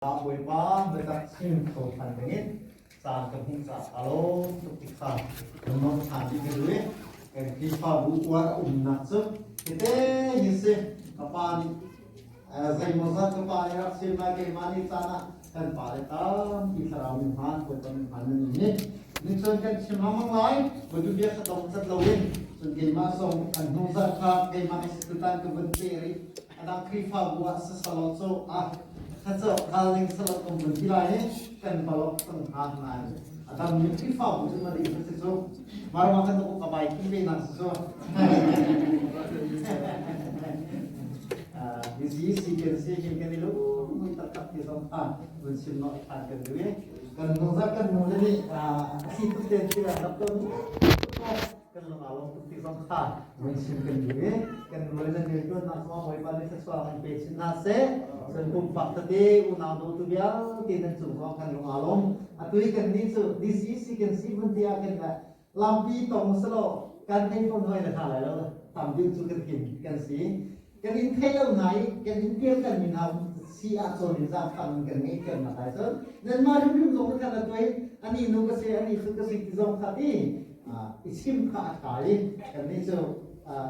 Bawipa biatak chim kho ṭhan dingin caan ka hmuh caah kaa lawm tuk ti kha lungnuam ṭhan dih ka duh i kan Khrihfabu uar a umnak cu hite hi si. Ka pa nih zeimawzat ka pa nih rak chim lai, keimah nih caan ah kan pa le tampi thlarau min hmaan, Bawipa min hmaan nan i nih. Nicun kan chim lengmang lai, Bawipa bia kha dong cat loin cun keimah zong kan hnungzarh kha keimah i tutan ka vun peh rih. A dang Khrihfabu ah sasalaw cu ah khaco kal ning salok kan vun ti lai i kan palok kan hngak nai. A dang mi Khrihfabu cu ma ding si cu marma kan ka bai ki ve nak si cu. Busy si kan si hin kan i lu mui taktak ti zong kha vun sim no i than kan duh i kan nu za kan nu le nih a si tuk ten ti rak ton kan lung aa lawm tuk ti zong kha vun chim kan duh i kan nu le nan riantuannak zong Bawipa nih thluachuah kan pe chin hna seh. Cun pumpak tete unau dawtu vialte nan cung zong kan lung aa lawm. Atu i kan nih cu this is kan si vun ti ah kan lampi tong selaw kan thei fawn hoi le hna lai lo tam deuh cu kan kin kan si. Kan in thei lo hna i kan in pial kan mi hna si ah cawn in zaangfang in kan ngeih thiamnak lai cun nanmah hrimhrim zong khan a tuai ani nu ka si ani cu ka si ti zong kha ti i chim kha a ṭha i kannih cu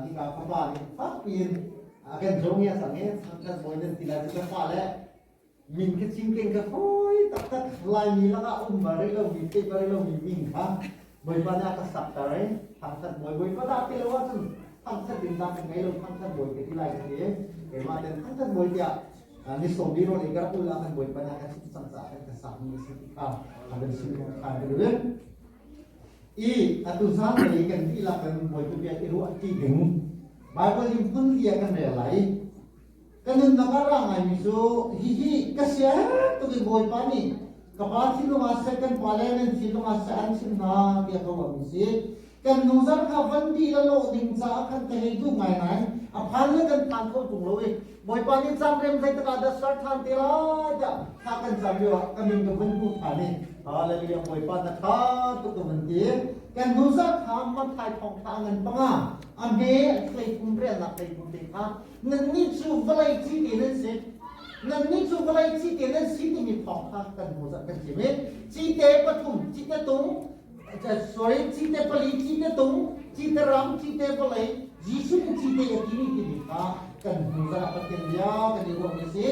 hika fapa nih fakpi in a kan zawng ya cang i kan bawi nan ti lai cu ka fale min ka cinken ka fawi taktak Laimi lakah um bal rih lomi theih bal rih lomi min kha Bawipa nih a ka sakter i thangthat bawi Bawipa dah ti lo ahcun thangthat ding dah ka ngei lo thangthat bawi ka ti lai ka ti i keimah ten thangthat bawi tiah ni sawm li rawl ei ka rak ul ah kan Bawipa nih a ka chimh cang caah kan ka sakmi a si ti kha a kan chimh khan ka duh i atu zan lei kan dihlak kan Bawipa bia i ruah ti ding Bible in hmun lia kan rel lai. Ka nunnak ah ra ngaimi cu hihi ka sia tuk i Bawipa nih ka pa thinlung ah seh kan pa le nan thinlung ah seh an chim hna tiah ka ruahmi si. Kan nuzar kha van dih le lawh ding caah khan ka hei duh ngai nain a phan le kan phan kho tung lo i Bawipa nih cam rem zeitik ah dah ser ṭhan te lai tiah thla kan cam lio ah ka min ka vun hmuh ṭhan i Hallelujah Bawipa na ṭha tuk ka vun ti. Kan nuzar kha Matthai thawngṭha ngan panga a hme thleithum relnak thleithum te kha Nannih cu vawlei cite nan si. Nannih cu vawlei cite nan si timi thawng kha kan hmu zat kan chim i cite pathum, cite tung, sorry, cite pali, cite tung, cite ram, cite vawlei, Jesuh nih cite a timi timi kha kan hmu zat ah Pathian bia kan i ruahmi a si.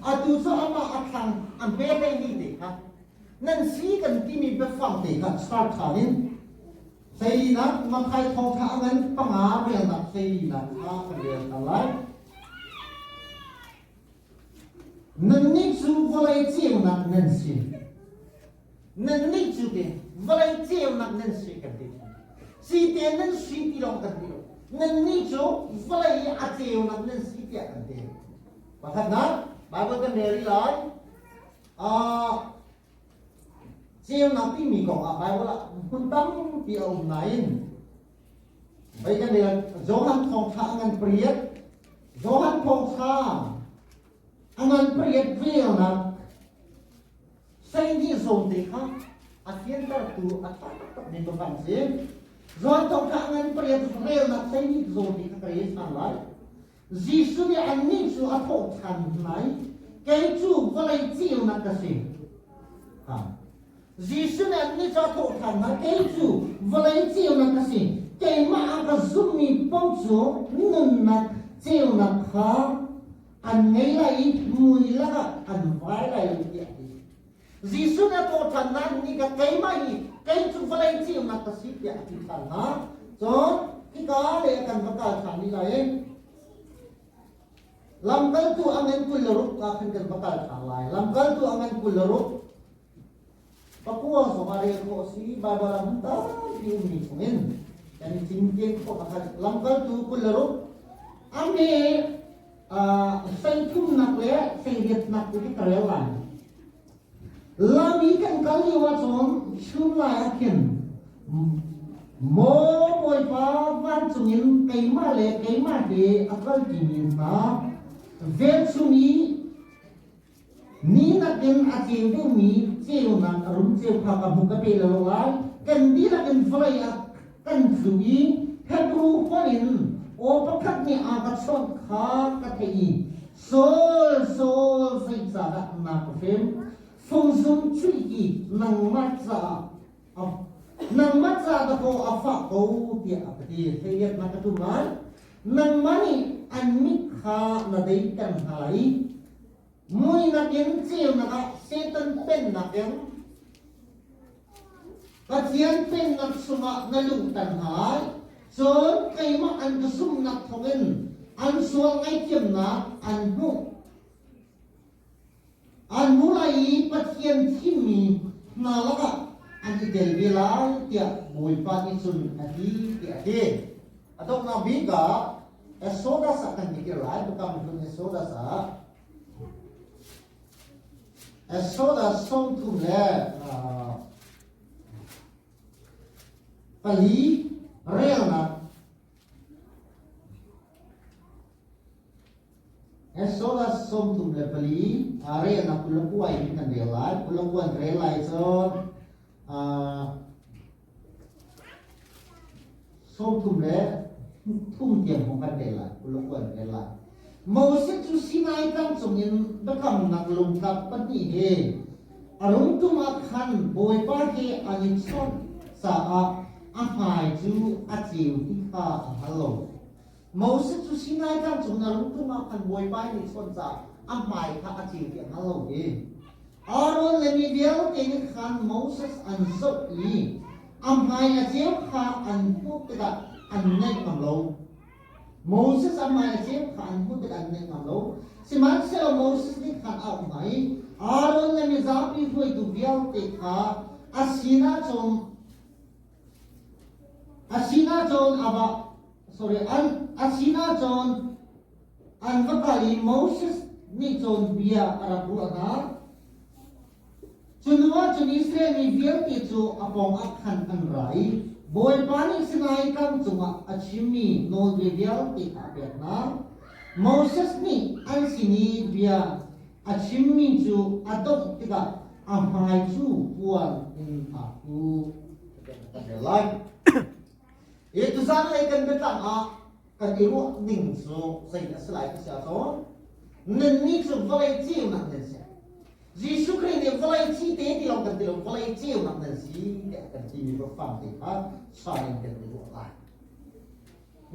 Atu cu amah a thlang a hme mi te kha nan si kan timi biafang te kha char ṭhan in Hleilinak Matthai thawngṭha a ngan panga relnak hleilinak kha kan rel hna lai. Nannih cu vawlei ceunak nan si. Nannih cu te vawlei ceunak nan si kan ti. Cite nan si ti lawng kan ti lo. Nannih cu vawlei i a ceunak nan si tiah kan ti. Pakhatnak Bible kan rel rih lai. Uh, Ceunak timi kong ah Baibal ah hmun tampi a um nain vei kan rel Johan thawngṭha a ngan pariat Johan thawngṭha a ngan pariat relnak seinih zawn te kha a fiantertu a ṭha taktakmi biafang si. Johan thawngṭha a ngan pariat relnak seinih zawn te kha ka rel ṭhan lai. Jesuh nih annih cu a thawh ṭhan hna i, Kei cu vawlei ceunak ka si. Ha. Jesuh nih annih cu a thawh ṭhan hna, Kei cu vawlei ceunak ka si. Keimah a ka zummi paoh cu nunnak ceunak kha an ngei lai i mui lakah an vai lai lo tiah a ti. Jesuh nih a thawh ṭhan hna, Annih kha keimah hi kei cu vawlei ceunak ka si tiah a ti ṭhan hna. Cun hika lei ah kan va kal ṭhan rih lai i lamkaltu a ngan 26 ah khan kan va kal ṭhan lai. Lamkaltu a ngan 26 pakua zong ah rel khawh a si. Baibal ah hmun tampi ummi chungin kan i cinken khawh nakhan lamkaltu 26 a hme Hleithumnak le hleiriatnak ti ka rel lai. Lami kan kal lio ahcun chun lai ah khin maw Bawipa vancung in keimah le keimah he a kal ṭimi hna velchum i Ni nakin a ceu deuhmi ceunak a rum ceu kha ka hmu ka pe lo lai. Kan dihlak in vawlei ah kan tlu i Hebru holh in aw pakhat nih a ka chawnh kha ka theih i. Saul, Saul, zeicahdah na ka hrem? Fungzung chuih hi nangmah caah nangmah ca dakaw a fah ko tiah a ka ti. Hleiriatnak ka tum lai. Nangmah nih an mit kha na deiter hna lai i mui nakin ceunak ah Satan pennak in Pathian pennak chungah na luhter hna lai. Cun keimah an ka zumhnak thawngin an sual ngaihthiamnak an hmuh. An hmu lai i Pathian thimmi hna lakah an i tel ve lai tiah Bawipa nih cun a ti tiah a ti. A donghnak bik ah Exodus ah kan kir lai. Biakam Hlun Exodus ah Exodus 34 relnak. Exodus 34 relnak 29 in kan rel lai. 29 rel lai cun 33 tiang hong kan rel lai. 29 rel lai. Moses cu Sinai tlang cungin biakamnak lungtlap pahnih he a rungtum ah khan Bawipa he an i chawnh caah a hmai cu a ceu ti kha a hngal lo. Moses cu Sinai tlang cungin a rungtum ah khan Bawipa he an i chawnh caah a hmai kha a ceu ti a hngal lo i Aaron le mi vialte nih khan Moses an zoh i a hmai a ceu kha an hmuh tikah an ngaih ngam lo. Moses a hmai a ceu kha an hmuh tikah an ngaih ngam lo. Sihmanhsehlaw Moses nih khan a auh hna i Aaron le mizapi hruaitu vialte kha a sinah cun a sinah cun a va sorry an a sinah cun an va kal i Moses nih cun bia a rak ruah hna. Cu hnuah cun Israel mi vialte cu a pawngah khan an ra i Bawipa nih Sinai Tlang cungah a chimmi nawlbia vialte kha a pek hna. Moses nih an sin i bia a chimmi cu a dongh tikah a hmai cu puan in aa khuh. Lai. Hi tuzan lei kan biatlang ah kan i ruah ning cu zei a si lai ti si ahcun nannih cu vawlei ceunak nan si. Jesuh Khrih nih vawlei ci te ti lawng kan ti lo vawlei ceunak nan si tiah kan timi biafang te kha sai in kan i ruah lai.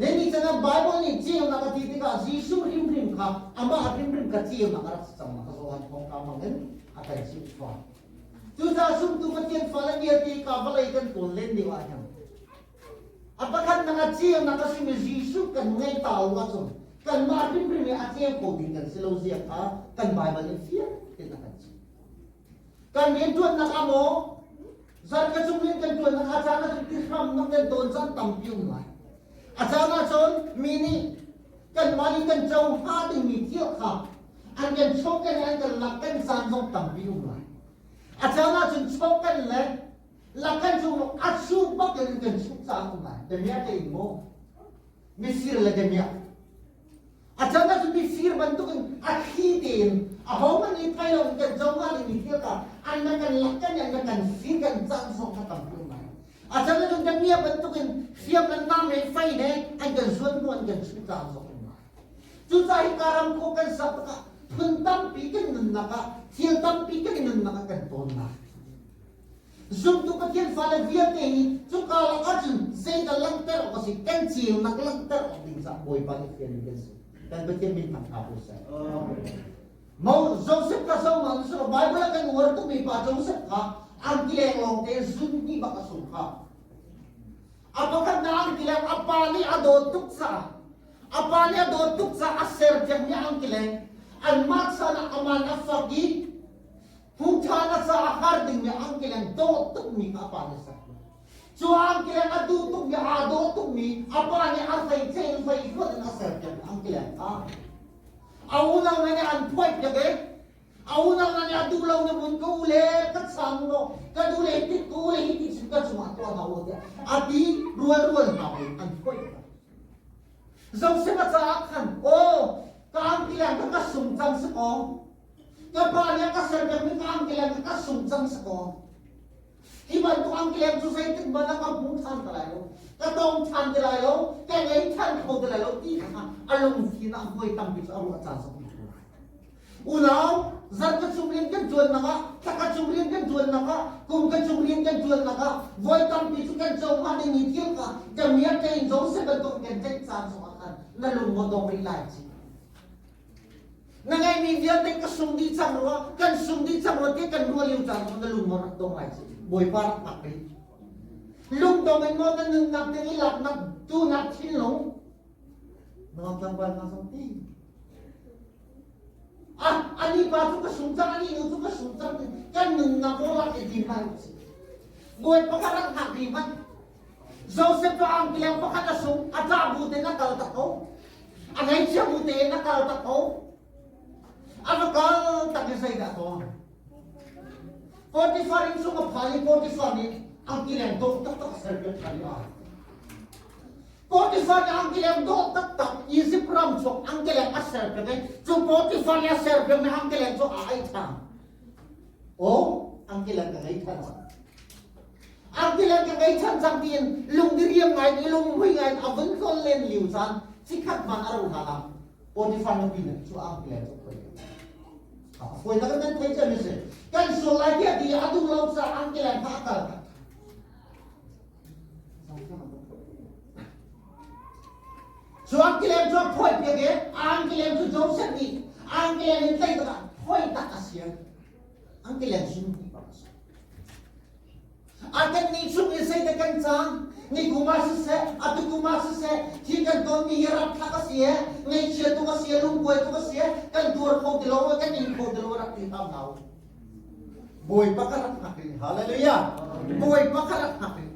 Nannih cangah Bible nih ceunak a ti tikah Jesuh hrimhrim kha amah hrimhrim kha ceunak a rak si cang ka Johan thawngtha hmang in a kan chimh fawn. Cucaah zumtu Pathian fale vialte ka vawlei kan kawl len lio ah hin A pakhatnak a ceunak a simi Jesuh kan ngei ta lo ahcun kanmah hrimhrim i a ceu ko ding kan si lo zia kha kan Baibal nih fiang tein a kan chimh. Kan rianṭuannak ah maw zarh ka cung rian kan ṭuannak a caan ahcun tihramnak kan tawn caan tampi um lai. A caan ahcun mi nih kanmah nih kan co hnga dingmi thil kha an kan chawk kan i an kan lak kan caan zong tampi um lai. A caan ahcun chawk kan le Lakan cu a su bak in kan suk caah um lai. Damiah te in maw? Mifir le damiah. A can ah cun mifir bantuk in a thli tein a ho man i thai lo in kan co nga ding mi thil ka an na kan lak kan an na kan fir kan cang zong kha tam um lai. A can ah cun damiah bantuk in hriam nan nam he fei he an kan zuan hnu an kan chuh cang zong um lai. Cucaah hi karam kho kan sak tikah phun tampi kan nunnak ah thil tampi kan nunnak ah kan tawn lai. Zumtu Pathian fale vialte hi cuka lakah cun zeidah langhter awk a si? Kan ceunak langhter awk ding caah Bawipa nih fial in kan si. Kan Pathian min thangṭha ko seh. Mo Joseph kha so ma so Bible ah kan uar tukmi pa Joseph kha angkileng lawng te zun hnih bak a sung kha. A pakhat na angkileng a pa nih a dawt tuk caah a pa nih a dawt tuk caah a ser tiang mi angkileng anmah chan ah aman a fak i Phungtha na caah har dingmi angkeleng dawh tukmi kha a pa nih a ser. Cu angkeleng a duh tukmi, aa dawh tukmi, a pa nih a hlei ce in hlei hluat in a ser piakmi angkeleng kha a unau hna nih an phuai piak i a unau hna nih a duh lo na vun ka u le ka chang law ka duh le hi ka u le hi ti cun ka cungah tuah hna u tiah a ti rual rual hna in an phuai piak. Joseph a caah khan aw ka angkeleng kha ka sung cang si kaw Ka pa nih a ka serpiakmi ka angkeleng ka sung cang si kaw. Hi bantuk angkeleng cu zeitik hmanh ah ka hmu ṭhan ti lai lo, ka tong ṭhan ti lai lo, ka ngei ṭhan kho ti lai lo ti kha a lungthin ah voi tampi cu a ruah caan zong um ko lai. Unau, zarh ka chung rian kan ṭuannak ah, thla ka chung rian kan ṭuannak ah, kum ka chung rian kan ṭuannak ah, voi tampi cu kan co hnga dingmi thil kha kan miak tein Joseph bantuk kan tlaih caan zongah khan na lung maw dong rih lai ci. Na ngeihmi vialte ka sung dih cang rua, kan sung dih cang rua ti kan ruah lio caan zong na lung maw rak dong lai ci. Bawipa rak hngak rih. Lungdong in maw na nunnak ding i laknak duhnak thinlung Nangam tlangval hna zong ti. Ah, ani pa cu ka sung cang, ani nu cu ka sung cang kan nunnak rawlak i tim lai usih. Bawi pakhat rak hngak rih hmanh. Joseph cu angkileng pakhat a sung, a ṭah bu tein a kal tak ko. A ngaihchia bu tein a kal tak ko. A va kal tak i zeidah tuah? Potifar inn chung a phan i Potifar nih angkileng dawh taktak a serpiak ṭhan i a Potifar nih angkileng dawh taktak Izipt ram chuak angkileng a serpiak i cu Potifar nih a serpiakmi angkileng cu a aih ṭhan. Aw, angkileng ka ngei ṭhan cang. Angkileng ka ngei ṭhan cang tiin lungdiriam ngai in lunghmui ngai in a vun tlawn len lio caan chikkhat hmanh a rau hlan ah Potifar nupi nih cu angkileng cu a phoih. Fawi na kan thei cem si. Kan sual lai tiah ti a duh lo caah angkeleng kha a kal. Cu angkeleng cu a phuai piak i angkeleng cu Joseph nih angkeleng in tlaih tikah phuai tak a si. Angkeleng sung ti bak a si. A kan nih chung i zei dah kan cang? Ni kum ah siseh, atu kum ah siseh, hi kan tonmi hi rapthlak a si e, ngaihchia tuk a si e, lungkuai tuk a si e, kan tuar kho ti lo, kan ing kho ti lo rak ti hau hau. Bawipa ka rak hngak rih. Hallelujah. Bawipa ka rak hngak rih.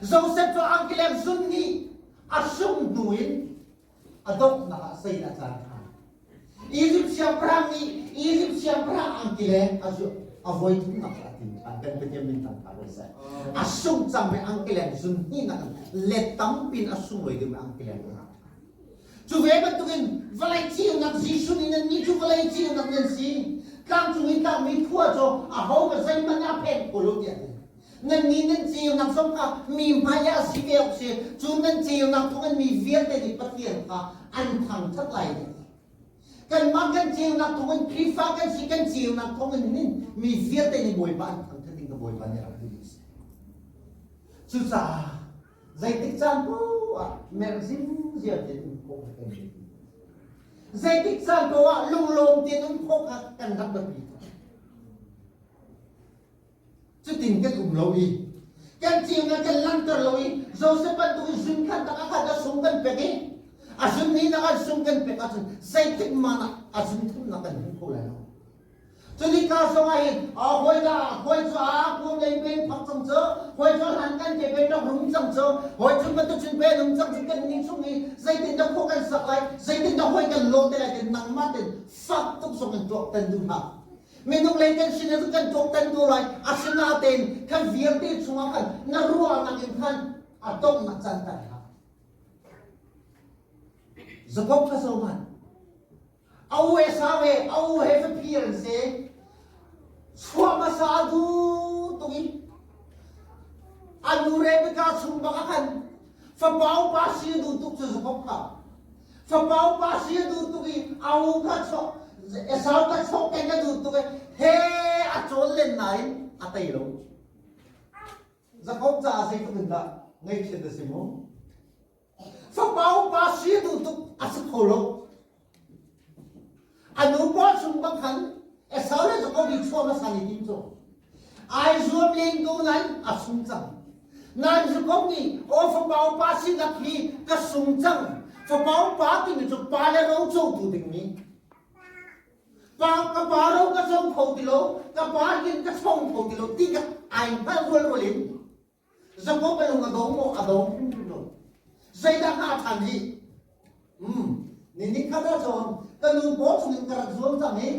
Joseph cu angkileng zun nih a sung hnu in a donghnak ah zei dah caan ṭha Egypt siangpahrang nih Egypt siangpahrang angkileng a a voi thumnak a ti ṭhan kan Pathian min thang ṭha ko seh a sung cang mi angkileng zun hnihnak in let tampin a sunglawi deuh mi angkileng a cu ve bantukin vawlei ceunak Jesuh nih nan nih cu vawlei ceunak nan si tlangcung i tlangmi khua cu aho va zeihmanh a phen kho lo tiah ti Nannih nan ceunak zong kha mi hmaiah a si ve awk si. Cu nan ceunak thawngin mi vialte nih Pathian kha an thangṭhat lai. Kanmah kan ceunak thawngin Khrihfa kan si kan ceunak thawngin hin mi vialte nih Bawipa an thangṭhat ding ka Bawipa nih rak duh si. Cucaah zeitik caan poah ah merh zingziar tein um khawh kha kan biapi. Zeitik caan poah ah lunglawm tein um khawh kha kan rak biapi. Cutin kan um lo i kan ceunak kan langhter lo i Joseph bantuk in zun khan tak a khat a sung kan pek i a zun ni nak an sung kan pek ahcun zeitik man ah a zun thumnak kan hmu kho lai lo. Cuni ka zong ah hin hawi da hawi cu a kuam lei pen phak cang cu hawi cu hlan kan ke pen rak rum cang cu hawi cu bantuk cun pen um cang cu kan ni chung i zeitin dah khua kan sak lai zeitin dah hawi kan lawh te lai ten nangmah ten fak tuk zong in tuak tan duh hlah Minung lei kan sin cu kan tuaktan ko lai. Asinain khan vialte chungah khan na ruahnak in khan a donghnak caan tar hlah. Jakob kha zo man. A u Esau he a u he faphir an si. Chuah hmasa a duh tuk i a nu Rebekah chung bak ah khan fapa upa si a duh tuk cu Jakob kha. Fapa upa si a duh tuk i a u kha chok Esau kha chok peng a duh tuk i he a cawl len nain a tei lo. Jakob caah zeitluk in dah ngaihchiat a si mu? Fapa upa si a duh tuk a si kho lo. A nu pawl chung bang khan Esau le Jakob i chuah hmasa ni tim cu ai zuam len ko nain a sung cang. Nain Jakob nih aw fapa upa sinak hi ka sung cang. Fapa upa timi cu pa le ro cotu dingmi. Pa ka pa ro ka co kho ti lo, ka pa hin ka chong kho ti lo ti ka ai hngal rual rual in Jakob a lung a dong maw? A dong hrimhrim lo. Zeidah hnga ṭhan rih? Hmm. Ni ni khat ah cun ka nu paw chungin ka rak zuam cang i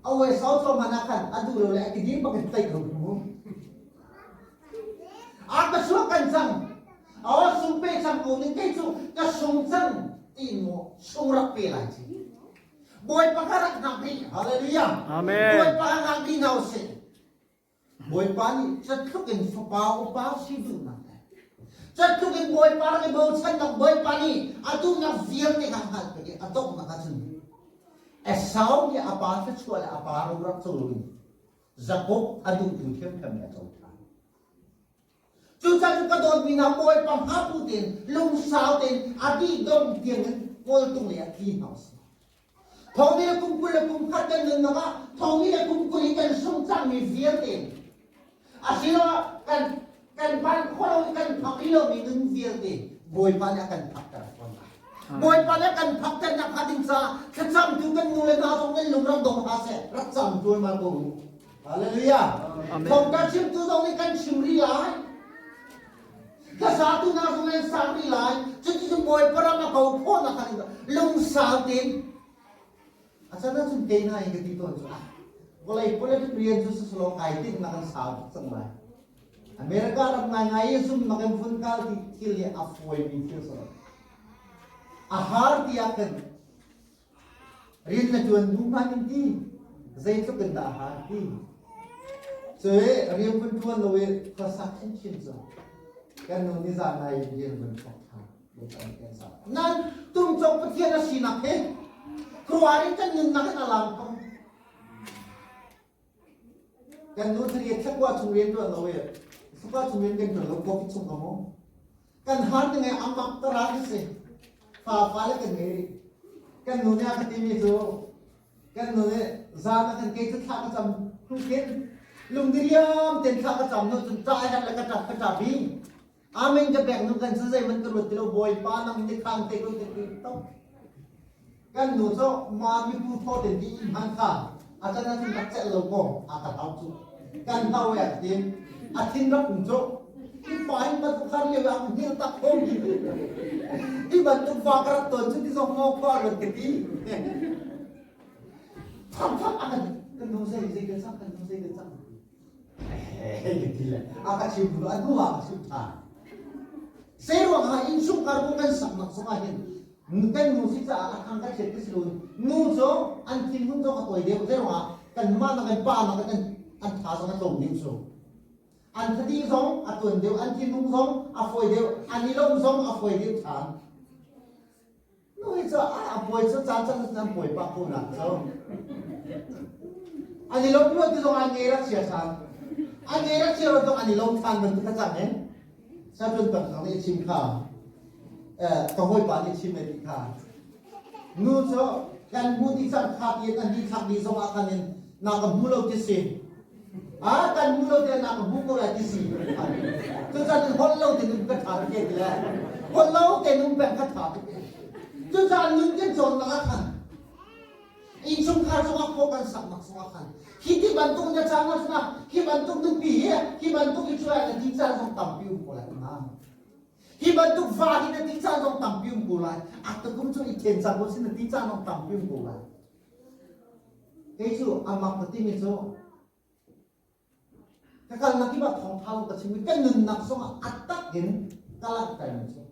a uaisau cuahmah ah khan a duh lo le a kidin bak in tlaih ko mu. A ka chuak kan cang. A aw sung pe cang ko ning kei cu ka sung cang tiin maw sung rak pe lai ci. Bawipa kha rak hngak rih. Hallelujah. Amen. Bawipa kha hngak rih hna usih. Bawipa nih catluk in fapa upa si duhnak le catluk in Bawipa rak i bochannak Bawipa nih a duhnak vialte kha hngalh pek i a donghnak ahcun. Esau nih a pa thluachuah le a pa ro rak co loin Jakob a duhtu ṭhiamṭhiam nih a co ṭhan. Cucaah cu ka dawtmi hna Bawipa hngaktu tein lungsau tein a dih dong tiangin kawltung lei ah tli hna usih. Thawngni le kum 20 le kum khat kan nunnak ah thawngni le kum 20 i kan sungh cangmi vialte asiloah kan kan van khawh lo i kan phak rih lomi nun vialte Bawipa nih a kan phakter fawn lai. Bawipa nih a kan phakter nak hnga ding caah thlacamtu kan nu le hna zong nan lung rak dong hna seh rak cam tualmal ko u. Hallelujah. Thawngtha chimtu zong nih kan chim rih lai. Hlasatu hna zong nan sang rih lai. Cuticun Bawipa ram a ko khawhnak kha lungsau tein a can ahcun kei hna hi ka ti tawn cu ah vawlei politic rian cu siselaw kai tinh nak an sau tuk cang lai. America ram ngaingai i zumnak in vun kal ti thil hi a fawimi thil si lo. A har tiah kan Rian na ṭuan hnu hmanh in ti zeitluk in dah a har ti. Cu i rian vun ṭuan lo i khuasak chinchin cu kan nu nizan nai in rian vun thawk ṭhan. Nan tumcawk Pathian a sinak hi khuaruahhar in kan nunnak in a lang ko. Kan nu cu rian thlakua chung rian ṭuan lo i thlakua chung rian kan ṭuan lo coffee chung ka mu. Kan har ning ai amak tara ka si. Fa fa le kan ngei rih. Kan nu nih a ka timi cu kan nu nih zan ah kan kei cu thla ka cam hnu khin lungdiriam ten thla ka cam hnu cun ṭah her le ka ṭap ka ṭap i Amen ka pek nu kan cu zeihmanh ka ruat ti lo Bawipa nang nih khang te ko te to. Kan nu cu ma mipu thaw ten ti in hman kha a can ahcun rak celh lo ko a ka hau cu. Kan hau e tin a thin rak um cu. Hi pa hin bantuk khan lio ah hngil tak ko mi. Hi bantuk fa ka rak ton cu ti zong maw khua ruat ka ti. Thang thang a kan kan nu zei zei kan sang kan nu zei kan sang. A ka chim a hnu ah ka chim ṭhan. Zeiruang ah innchungkhar bu kan saknak zongah hin kan nu si caah a thang ka chiat ti si lo nu cu an thinhun zong a tawi deuh zeiruang ah kanmah nak in pa nak in an tha zong a tlawm deuh cu an thadi zong a tuan deuh an thinhung zong a fawi deuh an i lawm zong a fawi deuh ṭhan Nu hi cu a puai cu caan caan nan puai pah ko nak cu. An i lawm ruat ti zong an ngei rak chia than. An ngei rak chia ruat zong an i lawm than bantuk ka cang in. Satun pang thang nih chim kha. Eh, ka hawipa nih chim ti kha. Nu cu kan hmu ti cang kha ti an ni thlak ni zong ah kan in na ka hmu lo ti si. Ah, kan hmu lo ti na ka hmu ko lai ti si. Cucaah holh lo te nun ka tha te ti le. Holh lo te nun peng ka tha te. Cucaah nun kan cawnnak ah khan innchungkhar cungah khua kan saknak cungah khan hi ti bantuk na caan ah cungah hi bantuk nupi hi hi bantuk i cuai na ti caan zong tampi um ko lai na. Hi bantuk va hi na ti caan zong tampi um ko lai. A tukum cu i then cang ko sin na ti caan zong tampi um ko lai. Kei cu a mak ka timi cu ka kalnak kip ah thawngtha lo ka chim i ka nunnak zongah a tak in ka langhter mi cu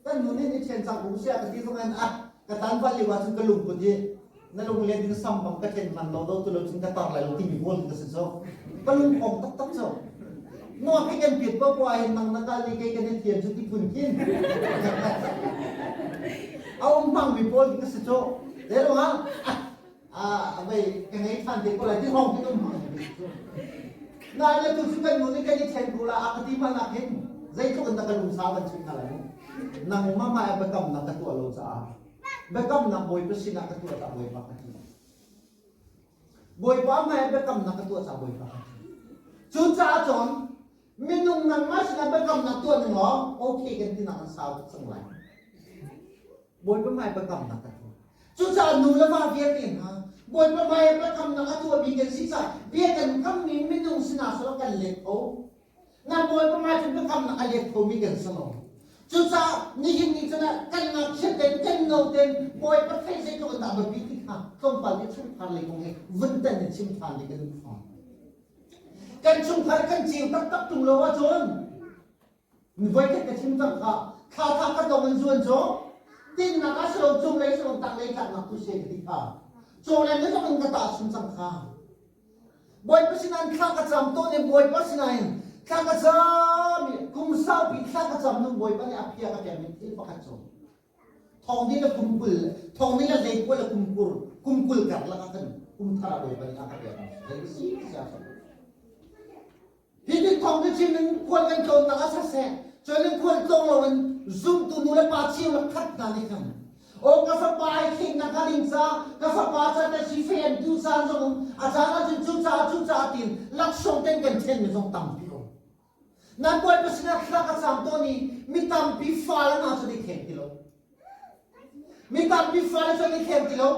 kan nun in i ṭhen cang ko sia ka ti zong in ah ka tan val lio ahcun ka lungput hi na lung len in sam bang ka ṭhen man lo do tu lo cun ka tar lai lo timi pawl ka si cu ka lungkhong taktak cu nuak hi kan piat poah hin nang na kal i kei kan i thian cu ti phun khin a um hmang mi pawl ka si cu Zei ruangah ah vei ka ngei ṭhan te ko lai ti hrawng khi um hmang Nain atu cu kan nu nih kan i ṭhen ko la a ka ti hmanh ah khin zeitluk in dah ka lungsau kan chim hna lai mu. Nangmah mah biakamnak ka tuah lo caah biakamnak Bawipa sinah ka tuah caah Bawipa ka ti. Bawipa hmai biakamnak ka tuah caah Bawipa ka ti. Cucaah cun minung nangmah sinah biakamnak tuah ning law okay kan ti nak an sau tuk cang lai. Bawipa hmai biakamnak a tuah. Cucaah nu le va vialte hna Bawipa hmai biakamnak a tuahmi kan si caah bia kan kammi minung sinah sawh kan let kho. Na Bawipa hmai cu biakamnak a let khomi kan si lo. Cucaah nihin ni cun ah kan ngakchia ten kan no ten Bawipa theih zeitluk in dah biapi ti kha tlawmpal nih chungkhar lei kong hi vun tan in chim ṭhan ding kan duh fawn. Kan chungkhar kan ceu taktak ṭung lo ahcun Voikhat ka chim cang kha thla thla ka dong in zuan cu tinnak ah si lo cunglei si lo tanglei tlaknak tu si ka ti kha cawleng le zong in ka tah chung cang kha Bawipa sinain thla ka cam tawn i Bawipa sinain thla ka cam i kum saupi thla ka cam nu Bawipa nih a phia ka pek mi thil pakhat cu. Thong ni le kum 20, thong ni le 29 le kum 20, kum 20 karlak ah khan kum thar ah Bawipa nih a ka pek. Zei si sia Hi ti thong ti chin in khual kan tlawnnak ah siseh, cun in khual tlawng loin zumtu nu le pa cheu le khat hna nih khan aw ka fapa ai thlennak hnga ding ca, ka fapa ca te si fe an tu caan zong um, a caan ahcun cu caah cu caah tiin laksawng ten kan ṭhen mi zong tampi um. Nan Bawipa sinah thla ka cam tawn i mi tampi fale hna cu an i thleng ti lo. Mi tampi fale cu an i thleng ti lo.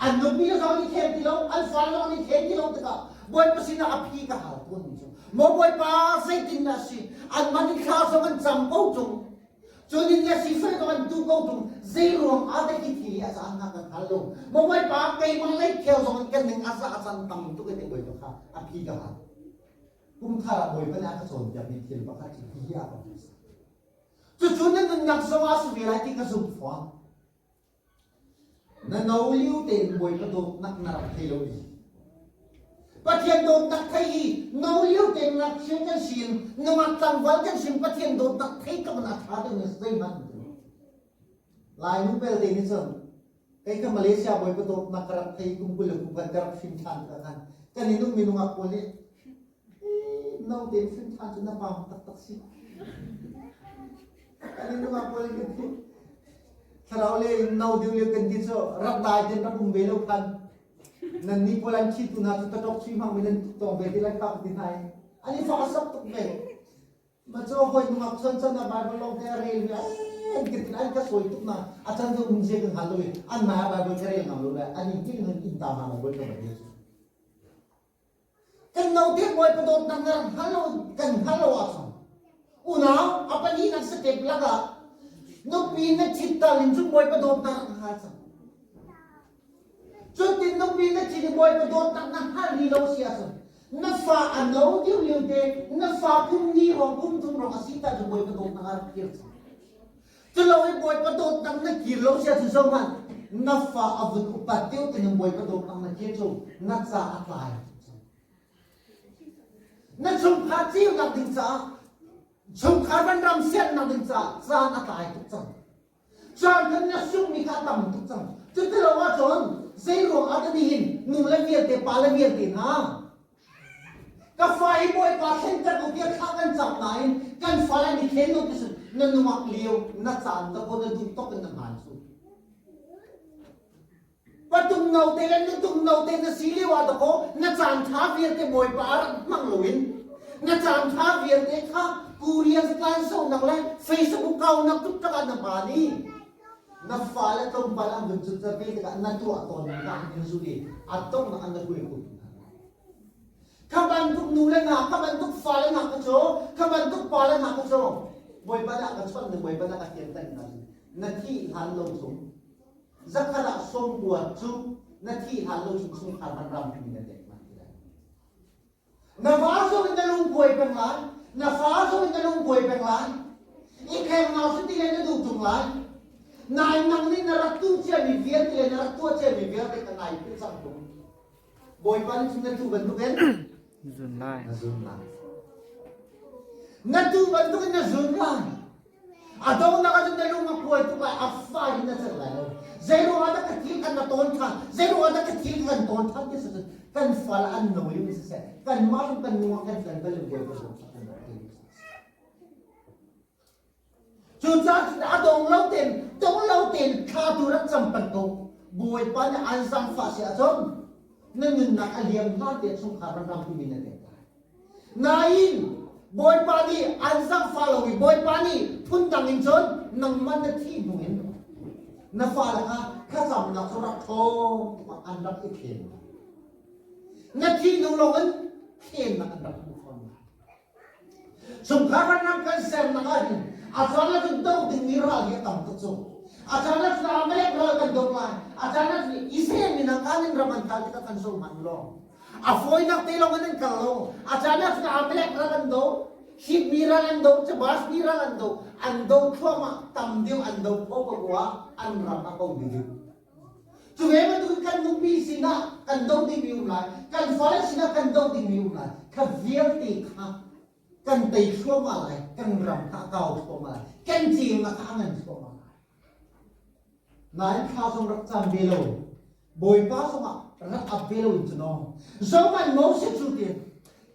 An nupi le zong an i thleng ti lo, an fale zong an i thleng ti lo tikah Bawipa sinah a phi ka hal tawn mi cu maw Bawipa zeitin dah si anmah nih thla zong an cam ko ṭung cun in le sifel zong an tu ko ṭung zei ruang ah dah hi thil hi a caan hna kan hal lo maw Bawipa keimah lei khel zong in kan ning a za a can tam tuk i te Bawipa kha a phi ka hal kum thar ah Bawipa nih a ka cawnpiakmi thil pakhat cu hi a ka cucu na nunnak zong ah si ve lai ti ka zumh fawn. Na no lio tein Bawipa dawtnak na rak thei lo i Pathian dawtnak thei hi no lio tein ngakchia kan sin nungak tlangval kan sin Pathian dawtnak thei tluk in a ṭha ding zeihmanh an ti lo. Lai nu pelte nih cun kei ka Malaysia Bawipa dawtnak ka rak thei kum 20 le kum khat ka rak hrin ṭhan ka khan kan i nung minungak pawl nih no tein hrin ṭhan cu na pam taktak si. Kan i nungak pawl nih kan ti Thlarau le in no ding lio kan ti cu rak dai ten rak um ve lo khan nan ni pawl an thi tu hna cu taṭok chui hmang mi nan tong ve ti lai ka ti hna i an i fak sak tuk ve ma cu hoi nungak chon chan na Bible long te a rel mi an ka tin an ka sawi tuk na a chan cu um zia kan hal lo i an ma Bible ka rel ngam lo le an in tin in ta ma Bible ka ba Kan note Bawipa dawtnak na rak hngal lo kan hngal lo ahcun unau a palinak step lakah nupi na ṭhit tal in cun Bawipa dawtnak rak hngal cang. Cutin nupi na ṭhit i Bawipa dawtnak na hngal rih lo si ahcun na fa a no deuh lio te na fa kum ni rong kum thum rong a si ta cu Bawipa dawtnak a rak kir cang. Culo i Bawipa dawtnak na kir lo si ahcun zohhmanh na fa a vun upat deuh ti na Bawipa dawtnak na kir cu na ca a tlai. Na chungkhar ceunak ding caah chungkhar van ram siannak ding caah caan a tlai tuk cang. Caan kan na sunghmi kha a tam tuk cang. Cuti lo ahcun zei ruang ah dah nihin nu le vialte pa le vialte hna Ka fa hi Bawipa thlenter ko tiah thla kan cam nain kan fale an i thlen lo ti sun na nungak lio na caan ta ko na duh tok in na hmaan su. Patung no te le nutung no te na si lio ah dakaw na caan tha vialte Bawipa rak hmang loin na caan tha vialte kha Korea zatlan sonak le Facebook kaunak tuk tak ah na hmaan i na fale tlawmpal an vun cut ve tikah na tuah tawn mi kha an zul i a donghnak an na kuai ko kha bantuk nu le hna kha bantuk fale hna kha cu kha bantuk pa le hna kha cu Bawipa nih a ka chawnh ning Bawipa nih a ka fianter hna na thi hlan lo chung zakhat ah 90 cu na thi hlan lo chung chungkhar man ram mi na dek man ti lai Na va zong in na lung kuai peng lai. Na fa zong in na lung kuai peng lai. I kheng ngau si ti le na duh tung lai. Nai nang nih na rak tu ciami vialte le na rak tuah ciami vialte ka ngai philh cang tung. Bawipa nih cun na tu bantukin zun lai. Na zun lai. Na tu bantukin na zun lai. A donghnak ahcun na lung a kuai tuk lai, a fai in na cer lai lo. Zei ruangah dah ka thil kan na tawn ṭhan? Zei ruangah dah ka thil kan tawn ṭhan ti si kan fal an no lio siseh, kanmah zong kan nung ah kan kan bal in Bawipa zong kan rak thei. Cucaah cun a dong lo tein, dong lo tein thla tu rak cam peng ko. Bawipa nih an zaangfah si ahcun na nunnak a liam hlan te chungkhar ram ram timi na tek lai. Nain Bawipa nih an zaangfah lo i Bawipa nih phundang in cun nangmah na thih hnu in na fale kha thlacamnak cu rak ṭhawng tuk ah an rak i thlen lai. Na thih hnu lawng in thlennak an rak hmu fawn lai. Chungkhar ram kan sernak ah hin a caan ah cun do dingmi ral hi a tam tuk cu. A caan ah cun Amalek ral kan do lai. A caan ah cun Israel mi hna kanin ram an kal tikah kan zoh hmanh law. A fawinak te lawng in an kal lo. A caan ah cun Amalek ral an do, Hit mi ral an do, Jabas mi ral an do, an do thluahmah tam deuh an do kho ko ah an ram a ko dih. Cu ve bantukin kan nupi sinah kan do dingmi um lai, kan fale sinah kan do dingmi um lai. Kha vialte kha kan tei thluahmah lai, kan ram kha a kau thluahmah lai, kan ceunak kha a ngan thluahmah lai. Nain thla zong rak cam ve lo. Bawipa zongah rak ap ve lo in cu no. Zohman Moses cu ti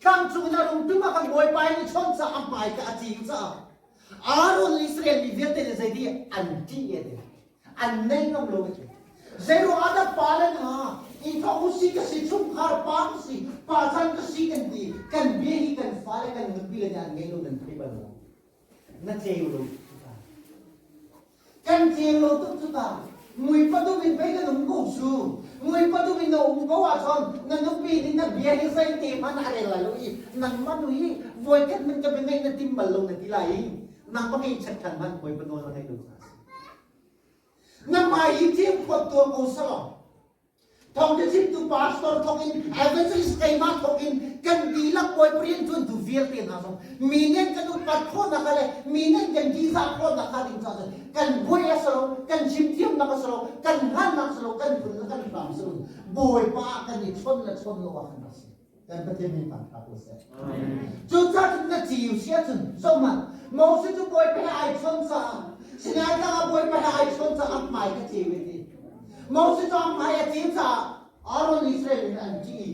tlangcung in a rung tum ah kan Bawipa in i chawnh caah a hmai ka a cing caah Aaron le Israel mi vialte nih zeiti an ṭih e ti. An nei ngam lo e ti. Zeiruang ah dah pa le hna i thawk u si ka si chungkhar pa ka si pa chan ka si kan ti kan bia hi kan fale kan nupi le nih an ngei lo nan thei bal lo. Na ceu lo Kan ceu lo tuk cu ta. Mui padup in pei kan um ko cu. Mui padup in na um ko ahcun na nupi nih na bia hi zeite hmanh a rel lai lo i nangmah nu hi voikhat hmanh ka bia ngaih na tim bal lo na ti lai i nangmah ngei chat khan hmanh Bawipa nawl na ngaih lo caah a si. Na hmai hi ceu khuat tuah ko selaw Thawngṭha chimtu pastor thawk in evangelist keimah thawk in kan dihlak bawipa rianṭuantu vialte hna zong mi nih kan upat khawhnak le mi nih kan ṭihzah khawhnak hnga ding caah cun kan buai a si lo, kan chimthiamnak a si lo, kan hngalhnak a si lo, kan phun le kan hram a si lo. Bawipa ah kan i chon le chon lo ah khan a si. Kan Pathian min thangṭhat ko seh. Cucaah cun na ciu si ahcun zohhmanh Moses cu Bawipa he ai chon caah Sinai tlang ah Bawipa he ai chon caah a hmai ka ceu i ti. Moses cu a hmai a ceu caah Aaron Israel in an ṭih i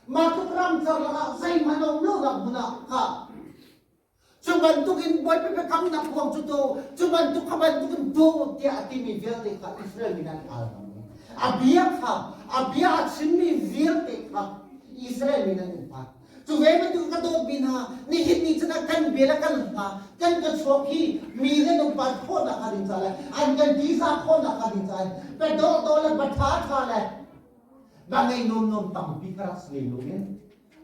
mah tluk ramcar lakah zeihmanh a um lonak hmun ah kha cu bantukin Bawipa biakamnak kuang cu tu cu bantuk kha bantukin tu tiah a timi vialte kha Israel mi nih an al a bia kha a bia a chimmi vialte kha Israel mi nih an upat. Cu ve bantuk ka dawtmi hna nihin ni cun kan bia le kan hla kan ka chuak hi mi le upat khawhnak hnga ding ca le an kan tisa khawhnak hnga ding ca pe dawh dawh le pa ṭha ṭha le ba ngei nuam nuam tampi ka rak si lo in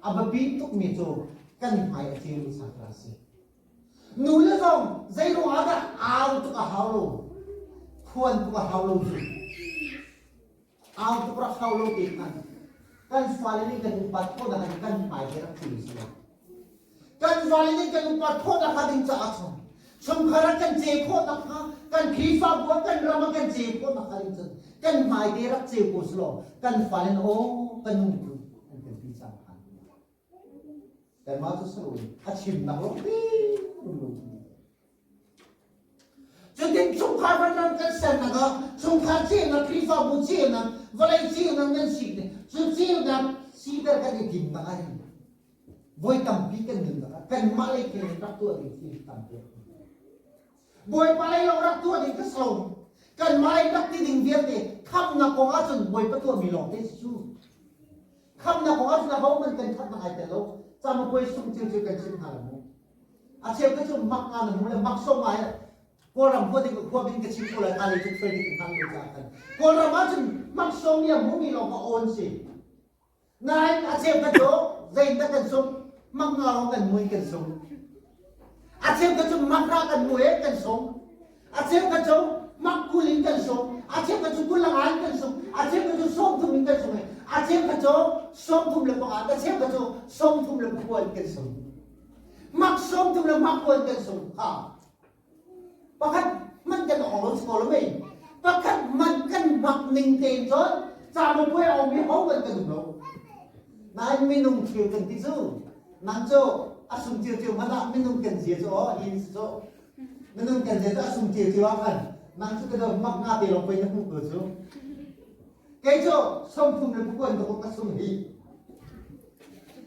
a biapi tukmi cu kan hmai a ceu sa ka si. Nu le zong zei ruang ah dah au tuk a hau lo khuan tuk a hau lo cu au tuk rak hau lo te khan kan fale nih kan upat khawhnak in kan hmai he rak thil si lo. Kan fale nih kan upat khawhnak hnga ding caah cun chungkhar ah kan ce khawhnak hnga kan Khrihfabu ah kan ram ah kan ce khawhnak hnga ding cun kan hmai te rak ceu ko selaw kan fale nih aw kan nu cu an kan ti cang hnga. Kanmah cu si loin a chimnak lawng te lo. Cutin chungkhar vanram kan sernak ah chungkhar ceunak Khrihfabu ceunak vawlei ceunak nan si cu ceunak siter kan i timnak ah hin voi tampi kan nunnak ah kanmah lei thil in rak tuah ding thil tampi Bawipa lei lawng rak tuah ding ka so kanmah lei rak ti ding vialte khamnak kong ahcun Bawipa tuahmi lawng te si cu khamnak kong ahcun aho man kan thatnak ai tel lo camapuai sung cil cu kan chim hna lo mu a cheu te cu mak nga na mu le mak so ngai Kawlram khua ding khua bin ka chim ko lai ka lei cu fel ding kan lo ca kan Kawlram ahcun mak song mi a mu mi lawng ka on si Nain a cheu ka cu zeidah kan sung maknga lawng kan mui kan sung. A cheu ka cu makra kan mui kan sung. A cheu ka cu makkul in kan sung. A cheu ka cu kulangan kan sung. A cheu ka cu 30 in kan sung. A cheu ka cu 35. A cheu ka cu 34 in kan sung. Mak 34 in kan sung. Ha. Pakhat hmanh kan ong lo si ko lo mei. Pakhat hmanh kan mak ning tein cun camupuai a um i ho hmanh kan um lo. Nain minung thil kan ti cu nang cu a sung cio hmanh ah minung kan zia cu aw hi si cu minung kan zia cu a sung cio ah khan nang cu ka mak nga te lawng pei na hmuh ko cu kei cu 30 le pakuan ka ka sung hi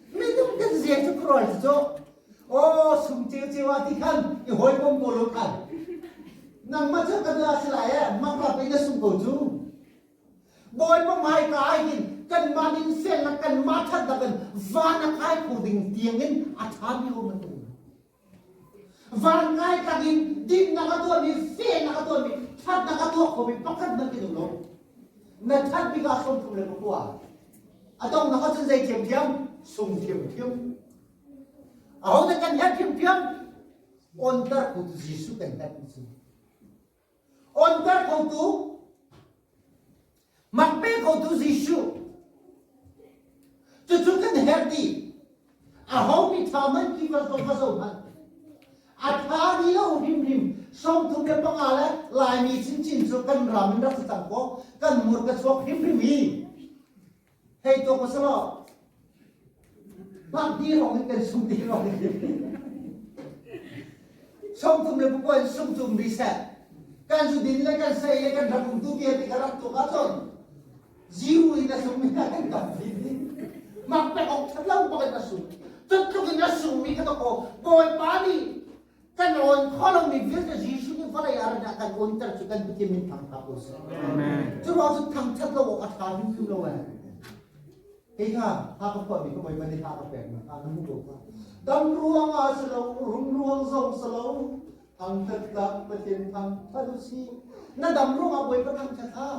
minung kan zia cu khuarual cu Aw sung ceu ah ti khan i hawikom ko lo khan nangmah cu ka bia si lai eh mak pe na sung ko cu Bawipa hmai ka ai hin kanmah ning sel na kanmah that na kan van a kai kho ding tiang in a tha mi um an van ngai tak in din na ka tuah mi fe na ka tuah mi that na ka tuah kho mi pakhat man ti lo na that mi ka som thum le pakua a dong na ka cun zei thiam thiam sung thiam thiam Ahodah kan herh thiamthiam? Onter khotu Jesuh kan herh ti cu. Onter khotu mak pe khotu Jesuh. Cucu kan herh ti. Aho mi tha man ki va zo va zo hmanh. A tha ni lo hrimhrim 35 le Laimi chinchin cu kan ram in rak si cang ko kan mur ka chuak hrimhrim hi. Hei tuak usalaw bak di hrawng in kan sung ti hrawng in 33 in sung tum ri seh. Kan Kan zudin le kan sei le kan rak umtu vialte ka rak tuak ahcun zero in a sung mi kan tam din. Mak pek awk that lo bak in a sung. Cutluk in a sungmi kha to Bawipa nih kan awn kho lomi vialte Jesuh nih vawlei ah ran ah kan awnter cu kan Pathian min thangthat u sih. Cu ruang cu thangthat lo awk a ṭha hrimhrim lo eh. Kei kha ha ka phuahmi ka Bawipa nih ha ka pek na na hmu ko kha. Dam ruang ah si lo, rum ruang zong si lo, thangthat tlak Pathian thangthat u sih. Na dam ruang ah Bawipa thangthat ha.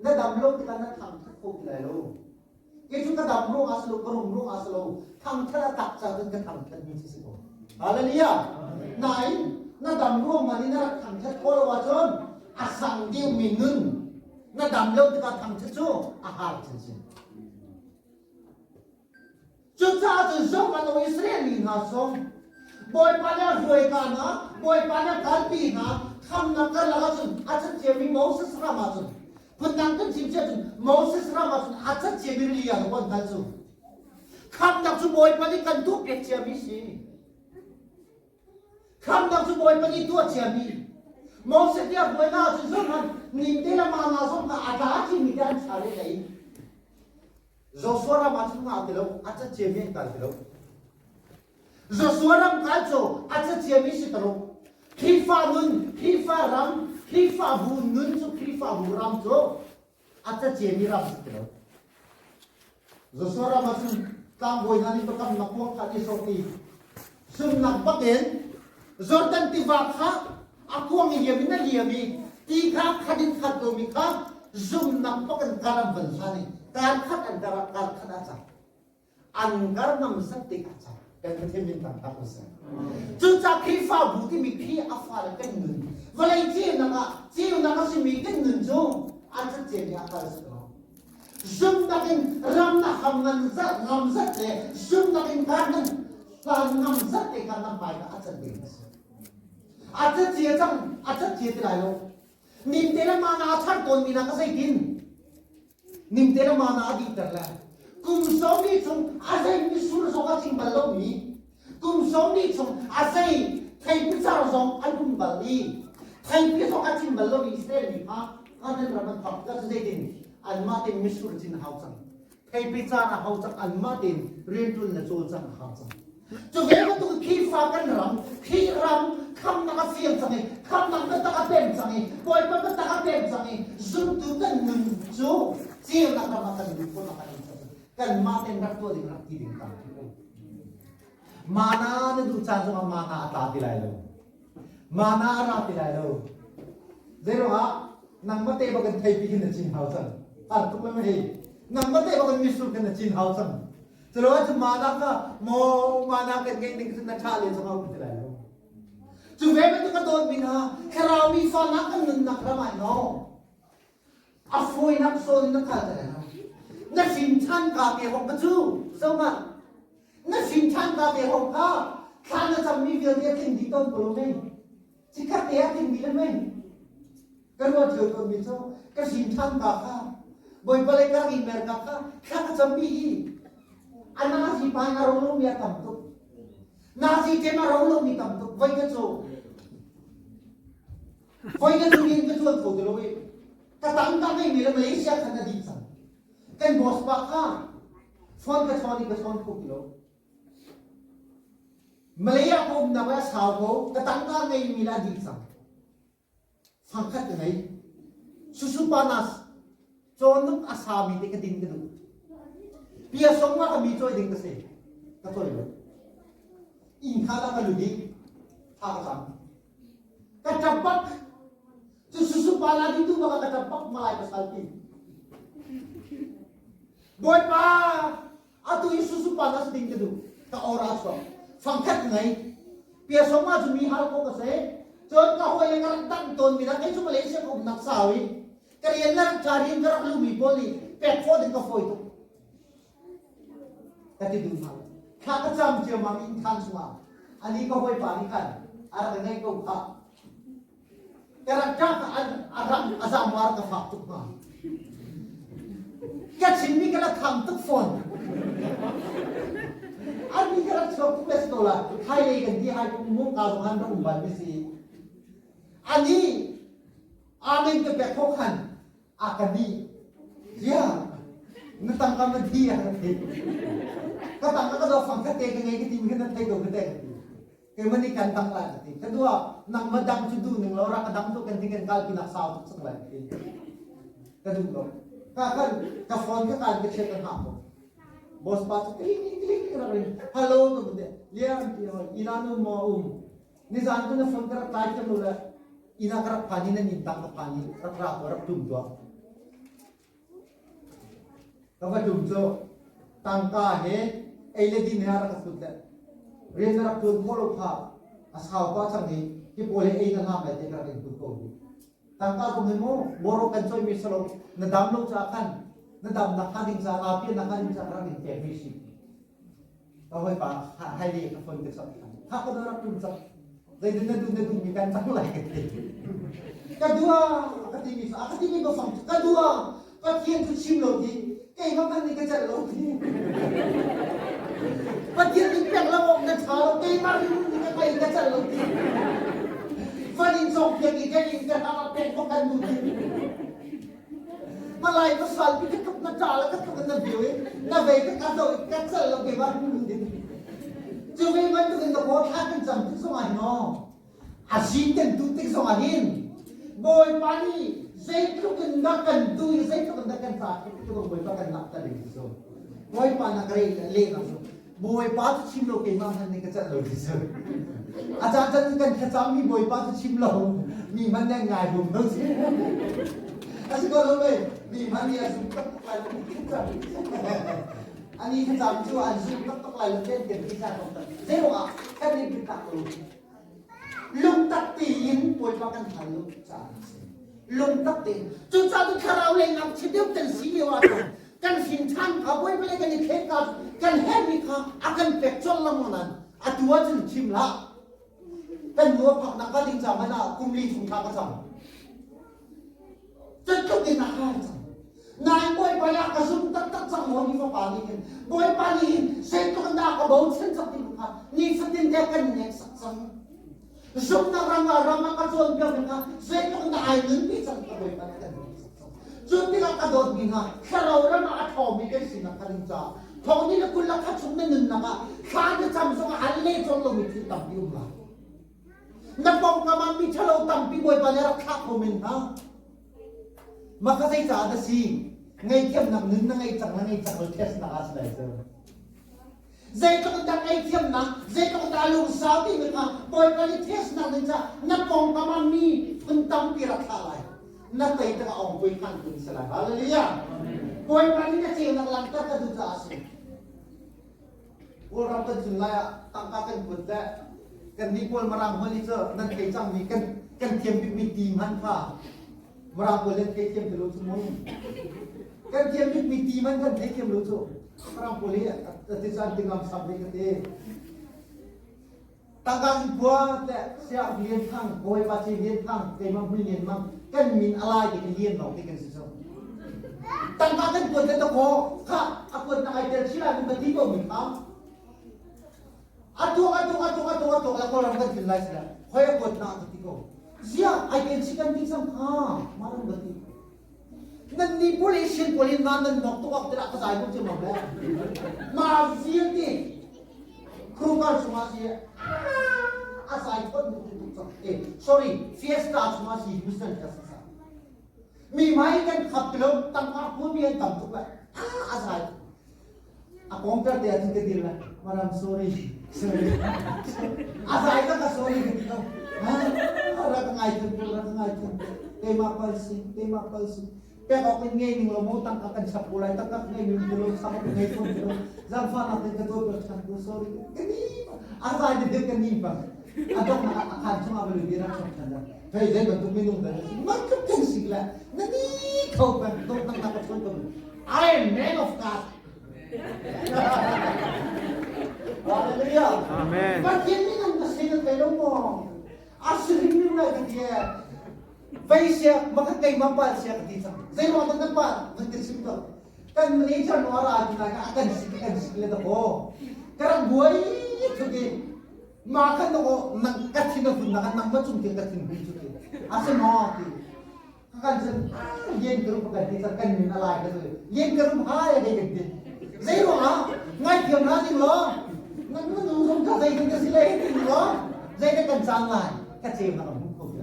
Na dam lo tikah na thangthat kho ti lai lo. Kei cu ka dam ruang ah si lo, ka rum ruang ah si lo, thangthat a tak ca cun ka thangthat mi cu si ko. Hallelujah. Nain na dam ruang man in na rak thangthat khawh lo ahcun a sang deuhmi nun na dam lo tikah thangthat cu a har chinchin. Cucaah cun zohhmanh u Israel mi hna song Bawipa nih a hruai ka hna, Bawipa nih a kalpi hna, khamnak karlak ahcun a cathiammi Moses ram ahcun phundang kan chim cia cun Moses ram ahcun a cathiammi rili ah kan kal cu. Khamnak cu Bawipa nih kan tuahpiak ciami si. Khamnak cu Bawipa nih tuah ciami. Moses nih a hruai hna ahcun zohhmanh ningte le mana zong kha a tla cimi te an char i ei. Joshua ram ah cun ngah ti lo, a caciami an kal ti lo. Joshua ram kal cu a caciami si ti lo. Khrihfa nun, Khrihfa ram, Khrihfabu nun cu Khrihfabu ram cu a caciami ram si ti lo. Joshua ram ah cun tlangbawi hna nih biakamnak kuang kha an i sawh i zumnak bakin Jordan tiva kha a kuang i liam in a liam i ti kha khat in khat lomi kha zumnak bakin kar an van hlan i kar khat an kar ah kar khat a cang. An kar ngam zat tik a cang. Kan Pathian min thangṭhat u sih. Cucaah Khrihfabu timi khi a fale kan nun vawlei ceunak ah ceunak a simi kan nun cu a cacem i a kal si ko. Zumnak in ram na ham ngan zat ngam zat le zumnak in kar nan hlan ngam zat te kha nan hmai a can ding a si. A cacia cang a cacia ti lai lo. Nimte le mana a char tawn mi na ka zeitin? Nimte le mana a dihter le kum sawmli chung a zei misur zong a cing bal lomi kum sawmli chung a zei theipi car zong an um bal i theipi zong a cing bal lomi Israel mi kha Canaan ram an phak ka cu zeitin anmah tein misur cin a hau cang theipi car a hau cang anmah tein rianṭuan le cawlcang a hau cang Cu ve bantuk Khrihfa kan ram, Khrih ram khamnak a fiang cang i khamnak biatak a pem cang i Bawipa biatak a pem cang i zumtu kan nun cu ceunak ram ah kan lut khawhnak kan um cang. Kanmah tein rak tuah ding rak ti ding tampi ko. Mana na duh caan zongah mana a tla ti lai lo. Mana a ra ti lai lo. Zeiruangah nangmah te bak in theipi khin na cin hau cang. Har tuk le hei. Nangmah te bak in misur khin na cin hau cang. Culo ahcun mana kha maw mana kan ngeih ning cun na ṭha le zong a um ti lai lo. Cu ve bantuk a dawtmi hna thlarau mi fa nak kan nunnak ram ah no a fawinak sawn in na kal te lai lo. Na hrin ṭhan ka te hong ka cu zohmanh na hrin ṭhan ka te hong kha thla na cammi vialte a tling dih tawn ko lo mei. Cikhat te a tling dih le mei. Ka ruat lio tawnmi cu ka hrin ṭhan ka kha Bawipa lei ka rak i mer ka kha thla ka cammi hi a nazi pa in a ro lomi a tam tuk. Nazi ṭem a ro lomi tam tuk. Voi ka cu voi ka cu rian ka ṭuan kho ti lo i ka tang ka ngeimi le Malaysia khan a dih cang. Kan boss pa kha phone ka chawn i ka chawn kho ti lo. Malay ah ka umnak le a sau ko ka tangka ngeimi le a dih cang. Fangkhat ka ngei. Susu panas cawnuk a sami te ka din ka duh. Pia song ah ka mi cawi ding ka si. Ka cawi lo. Inn kha la ka lut i tha ka cam. Ka ṭap bak. Cu susu pala di tu bak ka ṭap bak malai pasal pi. Bawipa atu i susu panas ding ka duh. Ka ora chuak. Fangkhat ka ngei. Pia song ah cu mi hal ko ka si. Cun ka hawi le ka rak dang tawn mi nak kei cu Malaysia ka umnak sau i ka rian le rak ṭha rian ka rak lumi pawl nih pek khawh ding ka fawi tuk. Ka ti duh hna. Thla ka cam ciammam in khan chungah ani ka hawipa nih khan a rak ngeih ko kha. Ka rak ṭah a rak a zamar ka fak tuk hnga. Ka chimmi ka la tham tuk fawn. An ka rak chuak tuk les ko la. Hai lei kan ti hai mu ka zong han rak um bal mi si. Ani. Amen ka pek kho khan a ka nih. Zia na tangka na thi a ka thi. Ka tangka ka do fang kha te ka ngei ka ti mi kha na thei ko ka te ka ti. Keimah nih kan dang lai ka ti. Ka dua nangmah dang cu duh ning lo rak ka dang tu kan ti kan kal pinak sau tuk cang lai ka ti. Ka duh lo. Ka kan ka phone ka kan ka chiat ka hngah ko. Boss pa cu kling kling rak ring. Hello ka mun te. Lian ti hoi ina nu mo um. Nizan tu na phone ka rak tlai thiam lo le ina ka rak phan i nan inn tang ka phan i rak ra ko rak tum tuah. Ka va tum cu tangka he ei le din he a rak ka put le rian na rak tuan khawh lo kha a sau pa cang i hi pawl he ei na hlam lai te ka rak in put ko hi. Tangka kong hi mu boro kan choi mi salo na dam lo ca khan na dam nak hnga ding ca naa pian nak hnga ding ca ka rak in pek mi si. Ka hoi pa hai le ka phone ka chap than. Kha ka rak tum chap. Zeitin na duh na duh mi kan cang lai ka ti. Ka dua ka ti mi a ka ti mi ka fang ka dua Pathian cu chim lo ti keimah man nih ka celh lo ti. Pathian nih pek lo awk na ṭha lo keimah nih ka kai ka celh lo ti. Fan in cawng piak i kan in ka hram ah pek ko kan duh ti. Malai ka sal pi ka tluk na ṭa la ka tluk na view i na vei ka ka zo i ka cal lo keimah din. Cu ve bantuk in ka paw thla kan cam tik zong ah hin aw a sin kan tu tik zong ah hin Bawipa nih zeitluk in dah kan tu i zeitluk in dah kan ca khi ti Bawipa kan nak ta ding cu. Bawipa na ka rei le na cu. Bawipa cu chim lo keimah hmanh nih ka celh lo ti cu. A caan caan kan thlacam mi Bawipa cu chim lo mi hmanh nih ngai bum lo si. A si ko lo mei mi hmanh nih a zum taktak lai lo thlacam. Ani thlacam cu an zum taktak lai lo ten kan ti sa ko tak. Zeiruangah kan i biatak lo. Lungtak tein Bawipa kan hal lo caah a si. Lungtak tein. Cucaah cu thlarau lei ngakchia deuh kan si lio ah kan hrin ṭhan kha Bawipa lei kan i thlen kha kan herhmi kha a kan pek colh lengmang nain atu ahcun chim hlah. Kan nu a phaknak ka ding ca hmanh ah kum li chung thla ka cam. Zeitluk in a har cang. Nain Bawipa nih a ka zum taktak cang maw ni fapa nih hin Bawipa nih hin zeitluk in dah a ka bochan cang ti kha nifatin te kan hneksak cang. Zumhnak ram ah ram ah ka cawnpiak mi kha zeitluk in dah ai nunpi cang ka Bawipa nih kan hneksak cang. Cu tikah ka dawtmi hna thlarau ram ah a ṭhawngmi kan sinak kha ding caah thong ni le 20 le khat chung na nunnak ah thla na cam zongah an leh cawm lomi thil tampi um lai. Na pawngkam ah mi ṭhalo tampi Bawipa nih a rak thlah kho men hna. Mah kha zeicah dah si? Ngaihthiamnak nun na ngei cang na ngei cang lo test nak ah si lai cu. Zeitluk dah ngaihthiamnak, zeitluk dah lungsau timi kha Bawipa nih test nak ding caah na pawngkam ah mi phun tampi rak thlah lai. Na tei tikah ongpui khan kun si lai. Hallelujah. Bawipa nih na ceunak langhter ka duh caah a si. Kawlram kan tlun lai ah tangka kan put le kan nih Kawl Mirang hmanh hi cu nan thei cangmi kan kan thiam bikmi ti hmanh kha Mirang pawl nan thei thiam ti lo cu mu. Kan thiam bikmi ti hmanh kan thei thiam lo cu. Mirang pawl hi ti caan ti ngam sam ve ka ti. Tangka in khua te siak lian thang bawipa ci lian thang keimah hmui lian mang kan min alai ti kan lian lawng ti kan si so. Tangka kan kuat le takaw kha a kuat na ai tel chila nu ka ti ko mi kha. Atuak atuak atuak atuak atuak la kawlram kan tlun lai sila khoi a kuat na ka ti ko. Zia ai tel chi kan ti cang kha maram ka ti. Nan ni polician pawl in ma nan nok tuk ak tilah ka zai ko che mam le. Ma vialte Kruger chungah si a zai thon mu tu tuk cang. Eh sorry Fiesta chungah si Houston Texas ah. Mi mai kan khap ti lo tangka phun mi an tam tuk lai. A zai. A kongter te ah cun ka dir lai. Madam sorry. Sorry. A zai ka ka sorry ka ti ko. Rak ka ngai thiam ko, rak ka ngai thiam ko. Keimah pal si, keimah pal si. Pek awk in ngei ning lo maw tangka kan chap ko lai, tangka ka ngei ning ti lo, chap ka ngei fawn ti lo. Zaangfahnak in ka tuah piak ṭhan ko, sorry. Ka ni a zai de dek ka ni bang. A donghnak ah a khaan chungah va lut i rak chap ṭhan dah. Hei zei bantuk minung dah na si? Man tluk kan si le na ni kho peng dawtnak na ka chawn ko. I am man of God. Hallelujah. Amen. Pathian minung ka si na thei lo maw? A si hrimhrim lai ka ti ee. Vei sia, maka keimah pal sia ka ti cang. Zeiruang dah na pal? Van ka chim ko. Kan manager no ara ti lai ka kan si kan si le da ko. Ka rak buai thuk i ma khan no nang ka thin a hun na kan nang ma chung ti ka thin hun chu ti. A si maw ti. Kan cun yen ka rum kan ti cang kan min a lai ka tu yen ka rum hai a kan ti. Zei ruangah ngai thiam hna ding law nan nu zong ka zei kan si le ti law zei dah kan cang lai ka ceu na ka hmu kho ti.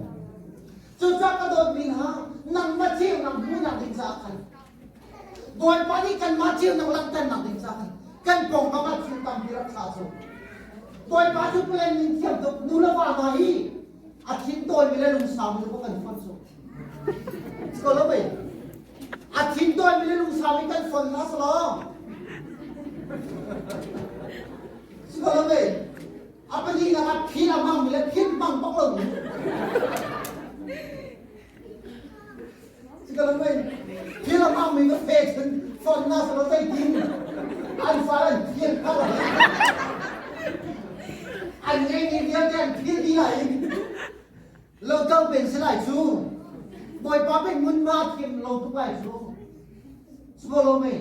Cucaah ka dawt mi hna nangmah ceu nang hmuhnak ding caah khan Bawipa nih kanmah ceunak langhternak ding caah khan kan pawngkam ah thil tampi rak thlah cu. Bawipa cu plan ning thiam tuk nu le va hna hi a thin tawimi le lungsau mi kan fonh cu. Ko lo mei? A thin tawimi le lungsau mi kan fonh hna selaw. Ko lo mei? A pahnihnak ah phil a hmangmi le phil hmang bak lo mi. Thil a hmangmi ka fe cun fon na salo zeitin an fal an phil kho an ngeimi vialte an phil dih lai lo to pen si lai cu bawipa pen mun ma thiam lo tuk lai cu Swallow me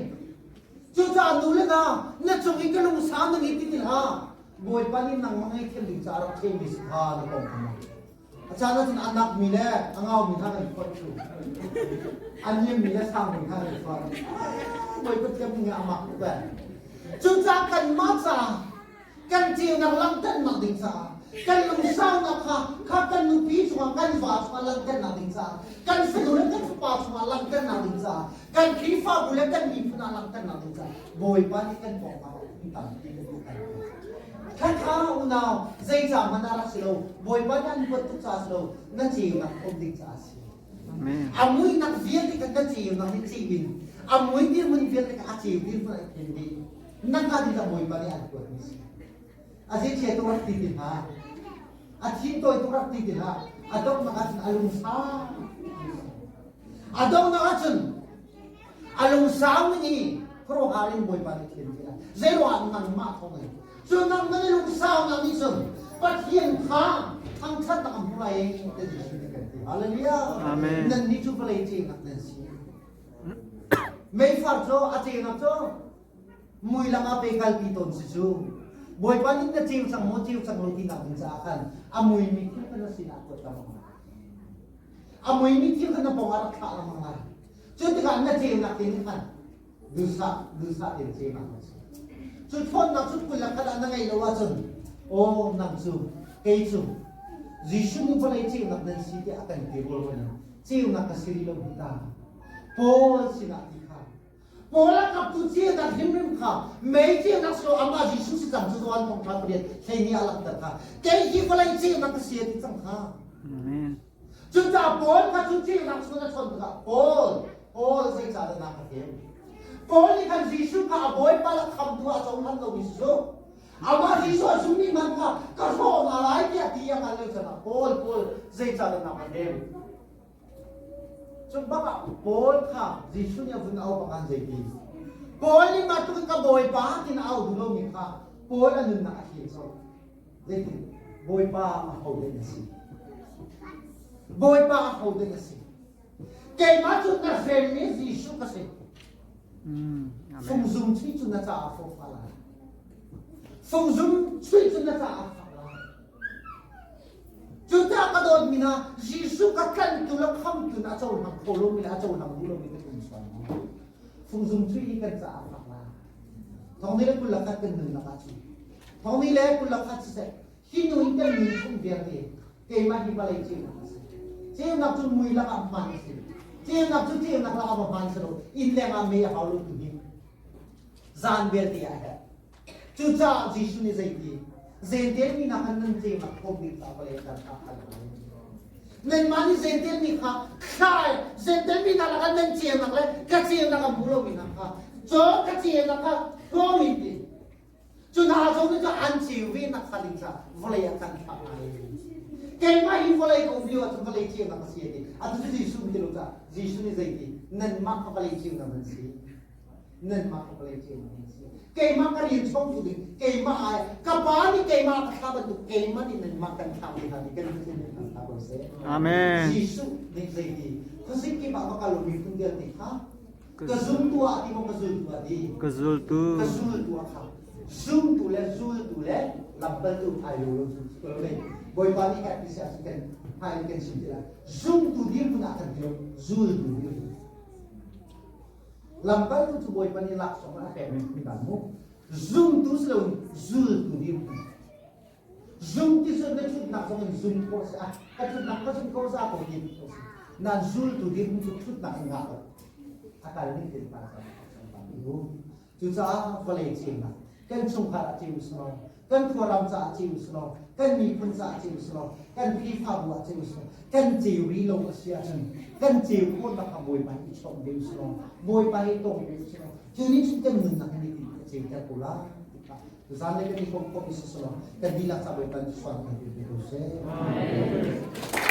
cucaah nu le na na cung i ka lungsau na ngi ti ti hlah bawipa nih nangmah ngei thiam ding caah rak themi si kha na kong kha A caan ahcun a nakmi le a ngaumi hna kan fonh cu. A niammi le sangmi hna kan fonh. Bawipa thiam ning ah a mak tuk eh. Cucaah kanmah caah kan ceunak langhternak ding caah kan lungsaunak kha kha kan nupi cungah kan va cungah langhternak ding caah kan fanu le kan fapa cungah langhternak ding caah kan Khrihfabu le kan miphun ah langhternak ding caah Bawipa nih kan pawngkam ah um tampi kan kan Khakha unau zeicah hmanh ah rak si lo Bawipa nih an huat tuk caah si lo na ceunak um ding caah a si. A muihnak vialte kha na ceunak nih ceu in a mui dirhmun vialte kha a ceu dirhmun ah i thlen dih. Nangmah nih dah Bawipa nih an huat mi si. A zeichia tu rak ti ti hlah. A thin tawi tu rak ti ti hlah. A donghnak ahcun a lungsau. A donghnak ahcun A lungsau ning i khuaruahhar in Bawipa nih thil ti lai. Zeiruangah nangmah thawng in. Cu nangmah na lungsaunak nih cun Pathian kha thangṭhatnak a hmu lai ti Jesuh nih kan ti. Hallelujah. Amen. Nannih cu vawlei ceunak nan si. Meifar cu a ceunak cu mui lakah pe kalpi tawn si cu. Bawipa nih na ceu cang maw ceu cang lo tinak ding caah khan a muimi thil kha na sinah kuat lengmang lai. A muimi thil kha na pawng ah rak thlah lengmang lai. Cu tikah na ceunak te nih khan duhsah duhsah tein ceunak na si. Cu ṭhawnnak cu 21 ah na ngeih lo ahcun aw nang cu kei cu Jesuh nih vawlei ceunak nan si tiah a kan ti rual in ceunak ka si rih lo hi ta. Paul sinah ti kha Paul a kaptu ceunak hrimhrim kha mei ceunak si lo amah Jesuh si cang cu Johan thawngṭha pariat hleihnih ah langhter kha kei hi vawlei ceunak ka si a ti cang kha. Amen. Cucaah Paul kha cu ceunak chung a chawnh tikah Paul, Paul zeicahdah na ka hrem? Paul nih khan Jesuh kha a Bawipa le khamtu ah a cohlan lomi si cu. Amah Jesuh a zummi hmanh kha ka hrawh hna lai tiah ti a hngal lo caah Paul, Paul zeicahdah na ka hrem? Cun bak ah Paul kha Jesuh nih a vun auh bak ah zeiti? Paul nih mah tluk in ka Bawipa tin a au duh lomi kha Paul a nunnak a thlen colh. Zeitin? Bawipa a ho ding a si. Bawipa a ho ding a si. Keimah cu na hremmi Jesuh ka si. Fungzum chui cu na caah fawfa lai. Fungzum chui cu na caah fak lai. Cucaah ka dawtmi hna, Jesuh ka tlanhtu le khamtu na a cohlang kho lomi le a cohlang duh lomi ka tum sual maw? Fungzum chui hi kan caah fak lai. Thong ni le 21 kan nunnak ahcun thong ni le 21 siseh hi nu in kan nun chung vialte keimah hi vawlei ceunak a si. Ceunak cu mui lakah hman a si. Ceunak cu ceunak lakah va hman si lo. Inn leng ah mei a hau lo tu hi. Zan vialte ah herh. Cucaah Jesuh nih zeiti Zentel mi hna khan nan ceunak phawm ding caah vawlei kan thlah khan Nanmah nih Zentel mi kha thlai Zentel mi hna lakah nan ceunak le ka ceunak a hmu lomi hna kha caw ka ceunak kha hlawm in ti cu hna zong nih cun an ceu ve nak kha ding caah vawlei ah kan thlah lai keimah hi vawlei ka um lio ahcun vawlei ceunak ka si a ti atu cu Jesuh ti lo caah Jesuh nih zeiti nanmah kha vawlei ceunak nan si nanmah kha vawlei ceunak nan si keimah ka rian chawngtu ding keimah ai ka pa nih keimah ka thlah bantuk keimah nih nanmah kan thlah ve hna nih kan Pathian nih kan thlah ko seh Amen. Jesuh nih zeiti khuazik kip ah va kal u miphun vialte kha ka zumtu ah ti maw ka zultu ah ti Ka zultu. ka zultu ah kha zumtu le zultu le lamkaltu ai lo lo cu ko lo bawipa nih herh ti si ahcun kan. Hmai kan chim ti lai. Zumtu dirhmun ah kan ti lo, zultu dirhmun. Lamkaltu cu Bawipa nih laksawng a pek mi ban mu. Zumtu si loin zultu dirhmun. Zum ti cu na thutnak zong in zum khawh si. Ah, ka thutnak ka zum ko za ko ti ko si. Nan zultu dirhmun cu thutnak in ngah lo. A kal ning tin pa sa. Cucaah vawlei ceunak kan chungkhar ah ceu usulaw, kan khuaram caah ceu usulaw, kan miphun caah ceu usulaw, kan Khrihfabu ah ceu usulaw, kan ceu rih lo a si ahcun kan ceu khawhnak kha Bawipa hi i chawnh ve usulaw, Bawipa hi tong ve usulaw, cu nih cun kan nunnak hi nitin a ceuter ko lai. Zanlei kan i komh khawh mi siselaw kan dihlak ca Bawipa nih suan kan pe ko seh. Amen.